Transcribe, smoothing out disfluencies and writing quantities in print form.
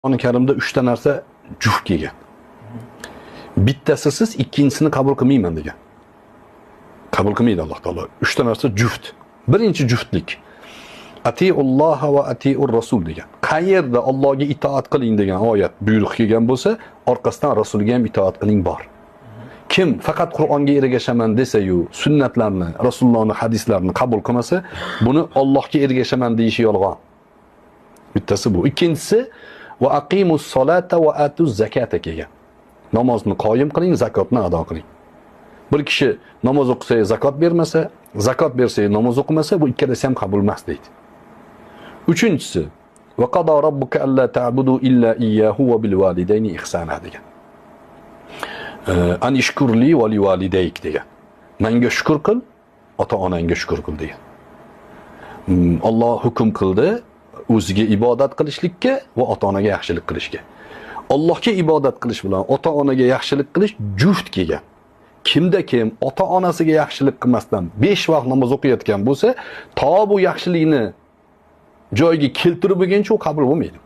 Qur'oni Karimda uchta narsa juft kelgan. Bittasisiz ikkinchisini qabul qilmayman degan. Qabul qilmaydi Alloh taolo. Uchta narsa juft. Birinchi juftlik. Atiulloha va atiur rasul degan. Qayerda Allohga itoat qiling degan oyat buyruq kelgan bo'lsa, orqasidan rasulga ham itoat qiling bor. Kim faqat Qur'onga ergashaman desa-yu, sunnatlarni, Rasulullohning hadislarini qabul qilmasa, buni Allohga ergashaman deyishi yolg'on. Bittasi bu. Ikkinchisi va aqimus solata va atuz zakata kelgan. Namozni qoyim qiling, zakotni ado qiling. Bir kishi namoz o'qisa zakot bermasa, zakot bersa namoz o'qimasa, bu ikkalasi ham qabul emas deydi. Uchinchisi va qado robbuka alla ta'budu illa iyyahu va bil validayni ihsana degan. An ishkurli va li validayk degan. Menga shukr qil, ota-onangga shukr qil degan. Alloh hukm qildi o'ziga ibodat qilishlikka va ota-onaga yaxshilik qilishga. Allohga ibodat qilish bilan ota-onaga yaxshilik qilish juft kelgan. Kimda kim ota-onasiga yaxshilik qilmasdan 5 vaqt namoz o'qiyotgan bo'lsa, to bu yaxshilikni joyiga keltirib bo'lguncha u qabul bo'lmaydi.